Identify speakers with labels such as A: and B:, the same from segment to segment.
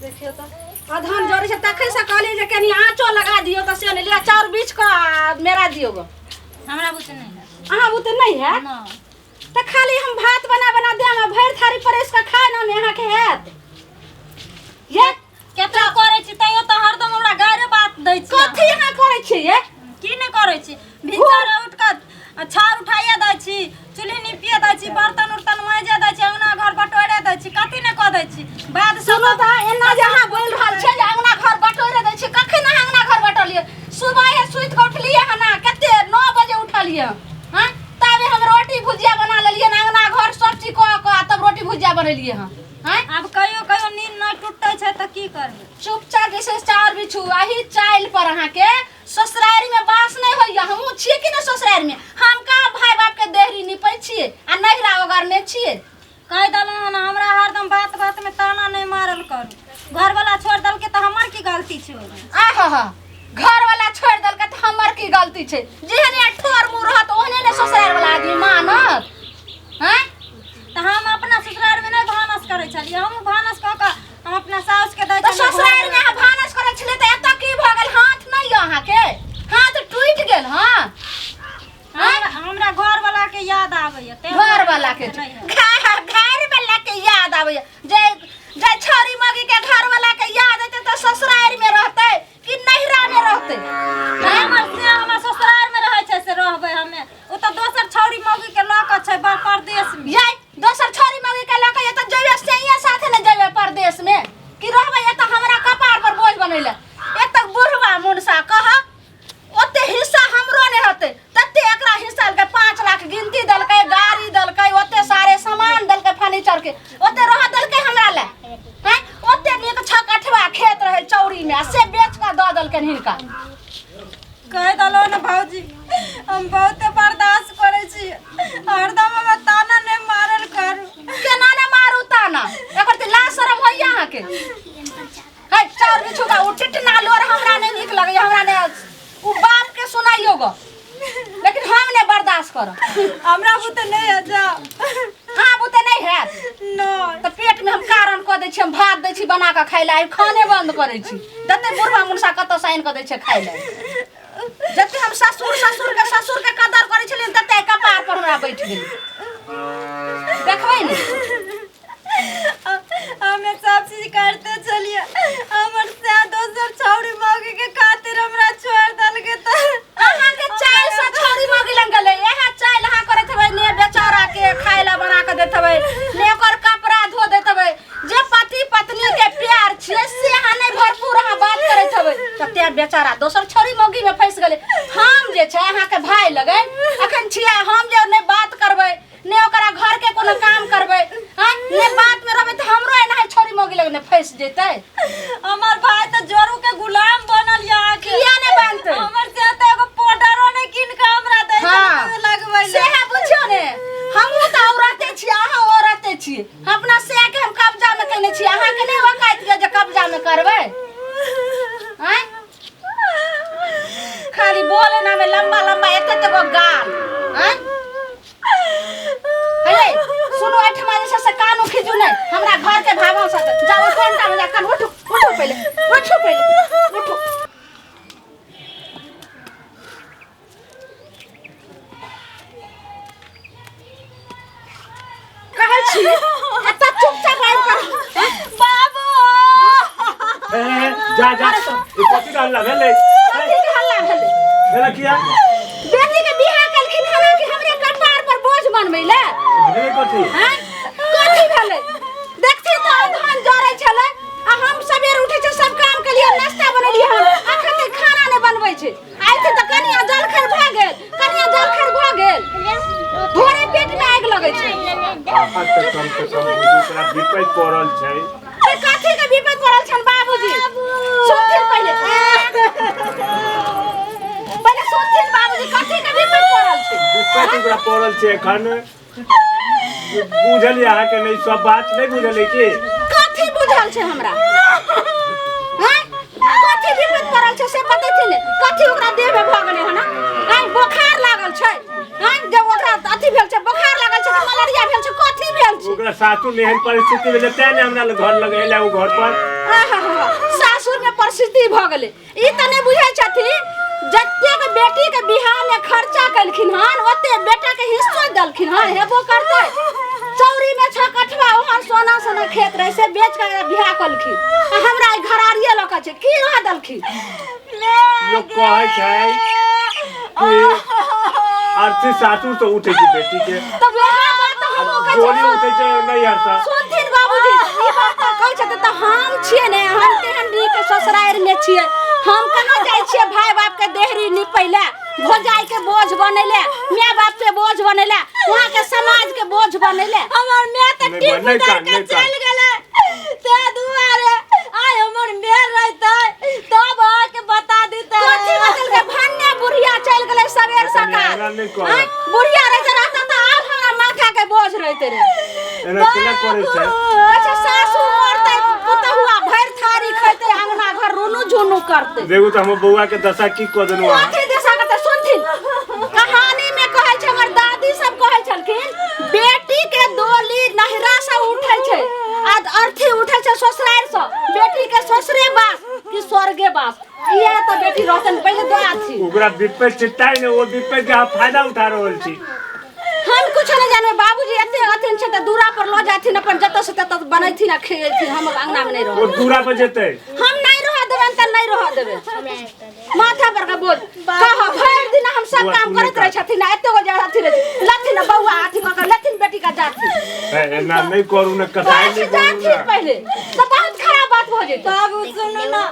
A: देखियौ तऽ अधन जरै छै तखन से कहलियै जे कनि आँचो लगा दियौ तऽ से नहि लिअ चाउर बीछ कऽ आ मेरा दियौ गऽ।
B: हमरा बुते नहि हैत।
A: अहाँ बुते नहि हैत?
B: नहि।
A: तऽ खाली हम भात बना बना देब आ भरि थारी परसि कऽ खाय ने अहाँके हैत ये?
B: केतना करै छी तैयो तऽ हरदम हमरा गारे बात दै छी।
A: कथी अहाँ करै छियै ये?
B: की नहि करै छी? भिनसरे उठि कऽ छाउर उठाइए दै छी, चूल्ही निपिए दै छी, बर्तन उर्तन माँजि दै छी, अङ्गना घर बटोरे दै छी, कथी नहि कऽ दै छी। बाद सब
A: सुनू तऽ, एना जे अहाँ बोलि रहल छियै जे अङ्गना घर बटोरे दै छी, कखन अहाँ अङ्गना घर बटोलियै? सुबहे सुति कऽ उठलियै हन अहाँ, कते 9 बजे उठलियै हँ, ताबे हम रोटी भुजिया बना लेलियै हन, अङ्गना घर सब चीज कऽ कऽ आ तब रोटी भुजिया बनेलियै हँ। आँय?
B: आब कहियो कहियो नींद नहि टूटै छै तऽ की करबै?
A: चुपचाप जे छै चाउर बिछू। एही चालि पर अहाँके ससुरारि में बास नहीं होइया। हमहूँ छियै कि ने ससुरारि में? हम कहाँ भाई बाप के देहरी निपै छियै आ नहिरा ओगरने छियै।
B: कहि देलहुँ हन, हमरा हरदम बात बात में ताना नहि मारल करू। घरवाला छोड़ि देलकै तऽ हमर की गलती छै ओहिमे?
A: आहा, घरवाला छोड़ि देलकै तऽ हमर की गलती छै? जेहन यहाँ ठोर मुँह रहत ओहने ने ससुरारि वाला आदमी मानत। आँय?
B: तऽ हम अपना ससुरारि में नहि भानस करै छलियै? हमहूँ भानस कऽ कऽ हम अपना साउस के दै
A: तऽ
B: छलियै।
A: ससुरारि में अहाँ भानस करै छलियै तऽ एतऽ की भऽ गेल? हाथ नहि यऽ अहाँके? हाथ टूटि गेल? हँ,
B: हमरा घर वाला के याद आबैया तें।
A: घर वाला के?
B: नहि है।
A: घर वाला के याद आबैया। जे जे छौरी मगी के घर वाला के याद एतै तऽ ससुरारि में रहतै कि नैहरा में रहतै?
B: हमर से हमर ससुराल में रहै छै से रहबै हमे। ओ तऽ दोसर छौरी मौगी के लऽ कऽ छै परदेश में।
A: ये दोसर छौरी मौगी के लऽ कऽ एतऽ जइबे, सैया साथे ने जइबे परदेश में कि रहबै एतऽ हमरा कपार पर बोझ बनैले? एक तऽ बुढ़वा मुनसा कह ओते हिस्सा हमरो नहि होतै तते एकरा हिस्सा देलकै। 5 लाख गिनती देलकै, गाड़ी देलकै, ओते सारे सामान देलकै फर्नीचर के, ओते रह देलकै हमरा लए? हैं, ओते नीक 6 कठवा खेत रहै चौरी में आ से बेच कऽ दऽ देलकनि हिनका।
B: कहि देलहुँ ने भौजी, हम बहुते बर्दाश्त करै छी, हरदम हमरा ताना नहि मारल करू।
A: केना ने मारू ताना? एकर तऽ लाज शरम होइया अहाँके? है, चाउर बिछू का ओ टिटना लोर हमरा नहीं नीक लगैया। हमरा नहीं उ बाप के सुनाइयो गो, लेकिन हम नहीं बर्दाश्त करब।
B: हमरा बुते नहीं है, जा।
A: हाँ, बुते नहीं हैत?
B: नहीं।
A: तऽ पेट में हम कारण कऽ दै छी, हम भात दै छी बना कऽ खाइ लए, खाने बंद करै छी। जते बुढ़वा मुनसा कतऽ से आनि कऽ दै छै खाइ लए। जते हम ससुर ससुर के कदर करै छलियै तते कपार पर हमरा बैठ गेलै। देखबै ने।
B: हमें सब चीज करते चलिए, हमर से दोसर छौड़ी मौगी के खातिर हमरा छोड़ देलके तऽ
A: अहाँके चालि से छौड़ी मौगी लग गेलै। इएह चालि अहाँ करैत हेबै ने, बेचारा के खाय लए बना कऽ दैत हेबै ने, ओकर कपड़ा धो दैत हेबै। जे पति पत्नी के प्यार छियै से अहाँ नहि भरपूर अहाँ बात करैत हेबै तऽ तें बेचारा दोसर छौड़ी मौगी में फँसि गेलै। हम जे छै अहाँके भाय लगै अखन छियै, हम जे नहि बात करबै ने, ओकरा घर के कोनो काम करबै, हाँ ने बात में रहबै तऽ हमरो एना छौड़ी मौगी लग ने फँसि जेतै।
B: हमर भाई तऽ जोरू के गुलाम बनल यऽ अहाँके।
A: किया ने बनतै?
B: हमर से तऽ एगो पाउडरो नहि कीन के हमरा दै
A: हाँ।
B: लगबै
A: से है बुझियौ ने, हमहूँ तऽ औरते छी, अहाँ औरते छी। अपना से के हम कब्जा में केने छी, अहाँके नहि औकात यऽ जे कब्जा में करबै? आँय, खाली बोले ना में लंबा लंबा एते एते गो गाल। आँय, हे सुनू, एहिठमा जे छै से कानू खीजू नहि, हमरा घर के भावो से जाओ कोनटा में जा कान। उठू, उठू, पहिले उठू, पहिले उठू। कहै छी एतऽ चुपचाप आबि कऽ।
B: बाबू।
C: ए, जा जा, ई कथी के हल्ला भेलै?
A: कथी के हल्ला भेलै?
C: भेलै किया?
A: बेटी के बियाह केलखिन हन कि हमरे कपार पर बोझ बनबै ले?
C: भेलै कथी?
A: हैं, कथी भेलै? देखथिन तऽ धान जरै छलै आ हम सबेर उठै छै, सब काम के लिए नाश्ता बनेलियै हन, अखन तक खाना नहि बनबै छै। आइ तऽ कनिया जलखै भऽ गेल, कनिया जलखै भऽ गेल, भोरे पेट में आगि लगै छै।
C: अहाँ तऽ कम से कम बुझू, ओकरा विपैत पड़ल छै।
A: से कथी के विपैत पड़ल छन बाबूजी? सुनथिन पहिले, पहिले सुनथिन बाबूजी, कथी के विपैत पड़ल छै?
C: विपैत ओकरा पड़ल छै एखन। बुझलियै अहाँके नहि सब बात नहि बुझलियै की?
A: कथी बुझल छै हमरा? हैं, कथी विपैत पड़ल छै से बतेथिन ने। कथी ओकरा देह में भऽ गेलै हन? हैं, बोखार लागल छै? हैं, जब ओकरा अथी भेल छै, बोखार लागल छै कि मलेरिया भेल छै, कथी भेल छै?
C: ओकरा सासु एहन परिस्थिति भेलै तें ने हमरा लग घर लग एलै ओ घर पर।
A: आहा, सासुर में परिस्थिति भऽ गेलै। ई तऽ नहि बुझै छथिन जतेक बेटी के बियाह में खर्चा केलखिन हन ओते बेटा के हिस्सो देलखिन हन। हेबो करतै, चौरी में छह कठवा ओहन सोना सोना खेत रहे से बेच के बियाह केलखिन आ हमरा ई घरारिये लऽ के छै की रह देलखिन।
C: लोक कहै छै कि अर्थी सासुर से उठै छै बेटी के,
A: तऽ वएह बात तऽ हमहूँ कहै
C: डोली
A: छियै।
C: उठै छै नैहर से।
A: सुनथिन बाबूजी, ई बात तऽ कहै छथिन तऽ हम छियै ने, हम तेहन नीक ससुरारि मे छियै, हम केना जाइ छियै भाय बाप के देहरी निपै लए, भौजाई के बोझ बनै लए, माय बाप के बोझ बनै लए, वहाँ के समाज के बोझ बनै लए।
B: हमर माय तऽ
C: नहि
B: टीप
C: बा, नहि
B: उतार
C: कान,
B: के
C: नहि कान।
B: चलि गेलै, ताहि दुआरे आइ हमर माय रहितै तब अहाँके बता दितै।
A: कथी बदल के भन्ने बुढ़िया चलि गेलै सबेर सकाल।
C: एना नहि करब।
A: आँय, बुढ़िया रहिते रहता तऽ आब हमरा माथा के बोझ रहिते रहे।
C: एना केना करै छै?
A: अच्छा सासु मरतै पुतहुआ भरि थारी खैतै, अंगना घर रुनु झुनु करतै।
C: देखू तऽ हमर बौआ के दशा की कऽ देलहुँ अहाँ।
A: कथी दशा करतै? सुनथिन, कहानी में कहै छै, हमर दादी सब कहै छलखिन बेटी के डोली नहिरा से उठै छै आ अर्थी उठै छै ससुरारि से। बेटी के ससुरे बास कि स्वर्गे बास, इएह तऽ बेटी रहतन पहिले दो आथी।
C: ओकरा विपैत छै ताहि ने ओ विपैत के अहाँ फायदा उठा रहल छी।
A: हम कुछ नहीं जानबे बाबूजी, एते अथिन छै तऽ दूरा पर लऽ जाथिन अपन, जतऽ से ततऽ बनैथिन आ खेथिन, हम अंगना में नहीं
C: ओ
A: रहब।
C: दूरा पर जेतै।
A: हम नहीं रह देबनि तऽ नहीं रह देबै। माथा पर के बोझ कह भरि दिन हम सब
C: बौआ,
A: काम
C: तू नहि
A: करैत रहै
C: काट।
A: छथिन आ एते गो जे अथी रहै छै। लथिन ने बौआ अथी कऽ के लथिन बेटी के जाथिन।
C: हे, एना नहि करू ने, कसाई नहि
A: बस
C: करू
A: जाथिन
C: ने।
A: पहिले तऽ बहुत खराब बात भऽ जेतै।
B: बाबू सुनू ना,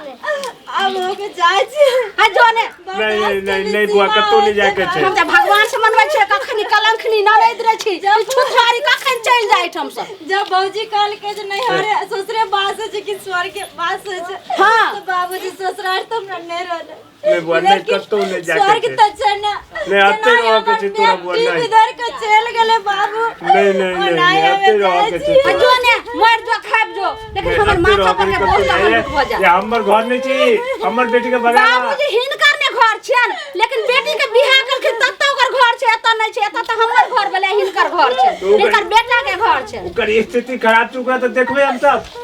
B: आब होके जाइ छी।
A: आ जो ने।
C: नहीं नहीं नहीं नहीं बुआ, कतौ नहि जाके छै।
A: हम तऽ भगवान से मनबै छियै कखनी कलंखनी ननैद रहै छी छुतहारी कखन चलि जाइ हम सब।
B: जब भौजी कहलकै जे नहीं हरे ससुरे बास होइ छै कि स्वर्ग के बास होइ छै,
A: हाँ।
B: तऽ बाबूजी ससुराल तऽ हमरा नहि रहलै।
C: नहि बुआ, नहि,
B: लेकिन
C: कतौ नहि जाके
B: स्वर्ग
C: छै।
B: तऽ छै ने।
C: नहि, एतै
B: जेना
C: रहके छै
B: हमर
C: तोरा बुआ,
B: बेटी
C: नहि।
B: बिधर के चलि गेलै बाबू।
C: नहि, नहि, नहि,
B: ओनाही
C: नहि,
B: हमे
C: एतै रहके
B: जाइ
C: छै
B: छियै।
A: आ जो ने मरि जो खाबि जो, लेकिन
C: नहि,
A: हमर
C: एतै
A: माथा
C: रहके
A: पर के
C: कतौ
A: बोझ
C: नहि।
A: हल्लुक भऽ जायत।
C: ये हमर घर नहि छी, हमर बेटी के बगा।
A: बाबूजी हिनकर ने घर छियनि, लेकिन बेटी के बियाह केलखिन ततऽ ओकर घर छै, एतऽ नहि छै। एतऽ तऽ हमर घर भेलै, हिनकर घर छै,
C: तऽ ओकर-
A: हिनकर बेटा के घर छै।
C: ओकर स्थिति खराब छै, ओकरा तऽ देखबै हम सब।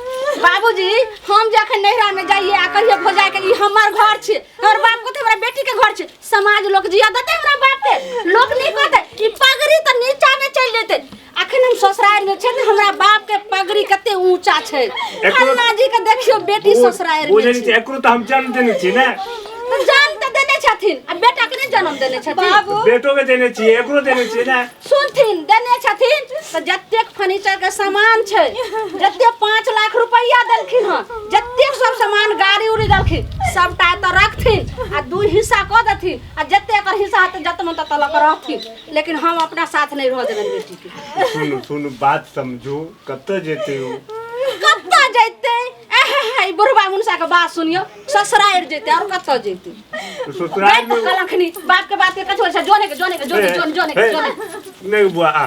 A: बाबूजी हम जखन नैहरा में जाइए आ कहिए भौजाई के ई हमर घर छै, हमर बाप कहते हमरा बेटी के घर छै, समाज लोक जिया देतै हमरा बाप के, लोक नहीं कहते ई पगड़ी तऽ नीचा में चलि जेतै। अखन हम ससुरारि में छै तऽ हमरा बाप के पगड़ी कते ऊंचा छै। फल्लाँ जी के देखियो बेटी ससुरारि में
C: बुझै नहि
A: छै।
C: छी, एकरो तऽ हम जन्म देने छी ने।
A: तऽ जन्म तऽ देने छथिन आ बेटा के नहि जन्म देने छथिन।
B: बाबू
C: बेटो के देने छियै, एकरो देने छियै ने।
A: सुनथिन, देने छथिन तऽ जतेक फर्नीचर के सामान छै, जतेक 5 लाख रुपैआ देलखिन हँ, जतेक सब सामान गाड़ी उड़ी देलखिन, सबटा एतऽ रखथिन आ 2 हिस्सा कऽ देथिन आ जतेक एकर हिस्सा हेतै जत मन तत लऽ कऽ रहथिन, लेकिन हम अपना साथ नहीं रह देबनि बेटी के।
C: सुनू सुनू, बात समझू, कतऽ जेतै ओ?
A: कतऽ जेतै? एहे, ई बुढ़बा मुनसा के बात सुनियौ, ससुरारि जेतै और कतऽ जेतै?
C: ससुरारि में
A: कलंखनी बाप के बात के कथी होइ छै? जोने के जोने के जोने जोने जोने के जोने।
C: नहि बुआ, आ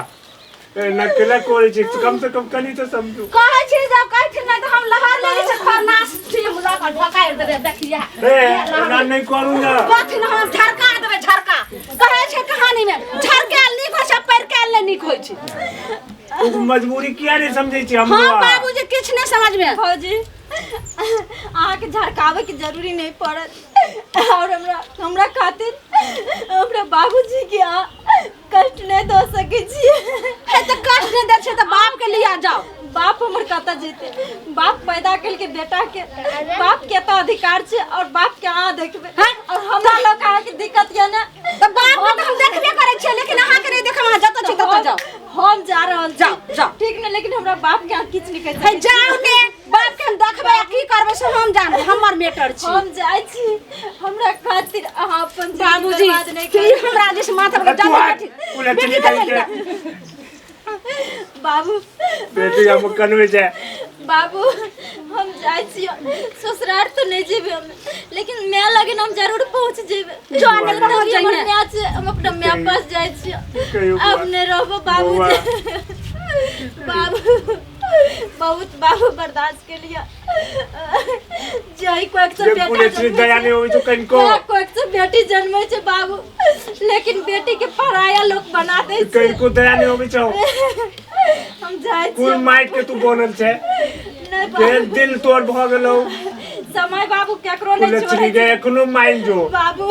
C: एना केना करै छी? कम से कम कनी तऽ समझू।
A: कहै छी जब कहथिन नहि तऽ हम लहर लेने छै खरनास छी, हम लऽ कऽ ढकारि देबै देखिया।
C: हे, एना नहि करू ने।
A: कहथिन हम झरका देबै झरका। कहै छै कहानी में झरकायल नीक होइ छै, परकायल नहि नीक होइ छै।
C: ओ मजबूरी किया नहि समझै छी हम?
A: हाँ बाबूजी किछु नहि समझमे।
B: भौजी अहाँके झरकाबै के जरूरी नहीं पड़त, और हमरा हमरा खातिर हमरा बाबूजी के अहाँ कष्ट नहीं दऽ सकै छियै।
A: हे तऽ कष्ट नहि दै छै तऽ बाप के लिया जाओ।
B: बाप हमर कतऽ जेतै? बाप पैदा केलकै बेटा के, बाप के तऽ अधिकार छै और बाप के अहाँ देखबै।
A: हैं?
B: और हमरा लग अहाँके दिक्कत यऽ ने?
A: तऽ बाप के तऽ हम देखबे करै छियै, लेकिन अहाँके नहि देखब, अहाँ जतऽ छी ततऽ जाउ।
B: हम जा रहल छी।
A: जाउ, जाउ।
B: ठीक ने, लेकिन हमरा बाप के अहाँ किछु नहि कहि
A: हे
B: सकै छी।
A: जाउ ने, बाप के हम देखबै आ की करबै से हम जानबै, हमर मैटर छी।
B: हम जाइ छी, हमरा खातिर अहाँ अपन जिंदगी
A: बाबूजी
B: बर्बाद नहि
A: की
B: करू।
A: हमरा दिस माथा पर
C: तू
A: जाउ।
C: हट,
A: बेटी
C: उलट
A: बेटी
C: निकल
A: के
C: के।
B: बाबू
C: बेटी हम कनबै छै।
B: बाबू हम जाइ छी, ससुराल तऽ नहि जेबै हम, लेकिन माय लगिन हम जरूर पहुँच जेबै।
A: जो ने पहुँच
B: हमर
A: जइहे।
B: माय छै, हम अपना माय पास जाइ छी।
C: कहियो बुआ।
B: अब नहि रहबो बाबू।
C: बौआ।
B: बाबू बहुत बाबू बर्दाश्त के लिए जय को अक्सर
C: जे
B: बेटा
C: कुलेश्वरी
B: जन्मै
C: दया
B: छै।
C: नहि होइ छौ कनिको।
B: कोई अक्सर बेटी जन्मै छै बाबू, लेकिन बेटी के पराया लोग बना दै छै।
C: कनिको दया नहि होबै छौ।
B: हम जाइ
C: कोन
B: छी।
C: माटि के तू बनल छै?
B: नहि नहीं
C: केहन
B: बाबू
C: दिल तोर भऽ गेलौ।
B: समय बाबू केकरो नहीं
C: कुलक्षणी
B: छोड़े
C: के एखनो मानि जो।
B: बाबू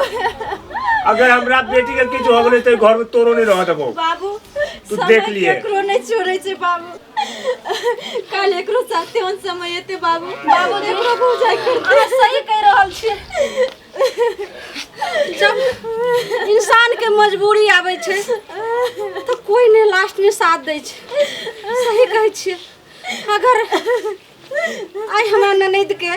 C: अगर हमरा बेटी के किछु हो गेलै तऽ घर में तोरो नहीं रह देबौ।
B: बाबू
C: तू
B: समय
C: देख लिए।
B: केकरो नहीं छोड़े छे बाबू। काल एकरो साथे ओहन समय एते बाबू। बाबू एकरो पूजा करते।
A: अहाँ सही कहि रहल छी। जब इंसान के मजबूरी आबै छै तऽ कोई नहि लास्ट में साथ दै छै। सही कहै छियै। अगर आइ हमरा ननैद के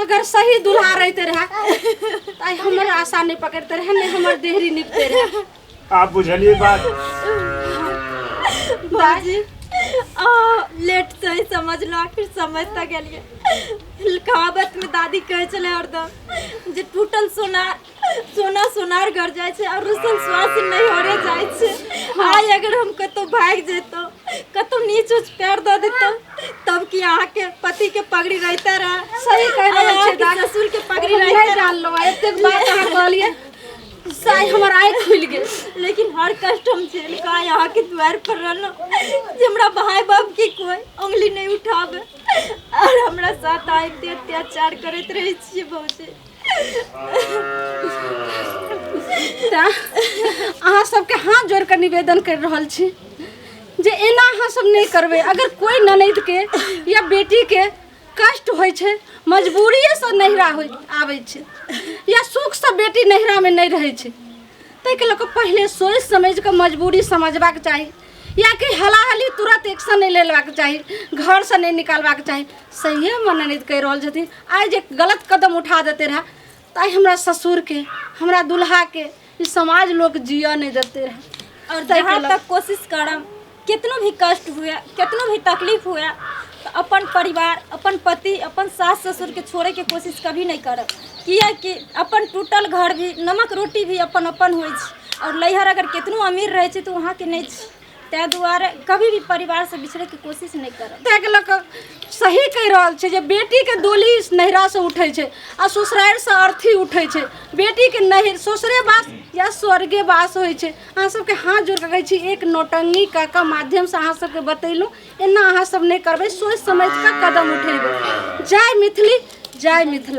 A: अगर सही दुल्हा रहते रहे तऽ आइ हमर आशा नहि पकड़ते रहे, नहि हमर देहरी निपते रहे।
C: आप बुझलिए बात
B: बाजी? आ लेट सही समझलो, आखिर समझ तक गेलिए। कहावत में दादी कहै छलै हरदम जे टूटल सोनार सोना सोनार घर जाइ छै और रुसल श्वास नैहरे जाइ छै। आइ अगर हम कतौ भागि जैतौं, कतौ नीच उच पैर दऽ देतौं, तब की अहाँके पति के पगड़ी रहिते रहे?
A: सही कहि रहल
B: आइ
A: छियै
B: अहाँके
A: दादी।
B: ससुर के पगड़ी
A: हम
B: रहिते
A: नहि
B: रहे।
A: जानलहुँ, एतेक बात अहाँ कहलियै से आइ हमर आँखि खुलि गेल।
B: लेकिन हर कष्ट हम झेल कऽ आइ अहाँके द्वार पर रहलहुँ जे हमरा भाई बाप के कोई उंगली नहीं उठावे और हमरा साथ आइ एते अत्याचार करैत रहै छियै भौजी।
A: तऽ अहाँ सबके हाथ जोड़ि कऽ निवेदन करि रहल छी जे एना अहाँ सब नहि करबै। अगर कोई ननैद के या बेटी के कष्ट होइ छै, मजबूरिएसँ नैहरा होइ आबै छै या सुखसँ बेटी नैहरामे नहि रहै छै, ताहिके लऽ कऽ पहिले सोचि समझि कऽ मजबूरी समझबाक चाही, या कि हलाहली तुरन्त एक्शन नहि लेबाक चाही, घरसँ नहि निकालबाक चाही। सहिए हमर ननैद कहि रहल छथिन। आइ जे गलत कदम उठा देते रहए तऽ आइ हमरा ससुरके, हमरा दुल्हाके ई समाज लोक जियऽ नहि देते रहए।
B: और
A: ताहिके
B: जहाँ
A: लऽ
B: तक कोशिश करब, कितनो भी कष्ट हुए, कितनो भी तकलीफ हुए, तो अपन परिवार, अपन पति, अपन सास ससुर के छोड़े के कोशिश कभी नहीं करब। किया कि अपन टूटल घर भी नमक रोटी भी अपन अपन होइ छै और नैहर अगर कितनो अमीर रहै छै तऽ वहाँ के नहि छै। ताहि दुआरे कभी भी परिवार से बिछड़े के कोशिश नहीं करब।
A: ताहिके लऽ कऽ सही कहि रहल छै जे बेटीके डोली नैहरासँ उठै छै आ ससुरारिसँ अर्थी उठै छै। बेटीके नैहर ससुरे वास या स्वर्गे वास होइ छै। अहाँ सबके हाथ जोड़ि कऽ कहै छी, एक नौटंकी कऽ कऽ माध्यमसँ अहाँ सबके बतेलहुँ, एना अहाँ सब नहि करबै, सोचि समझि कऽ कदम उठेबै। जय मिथिली, जय मिथिला।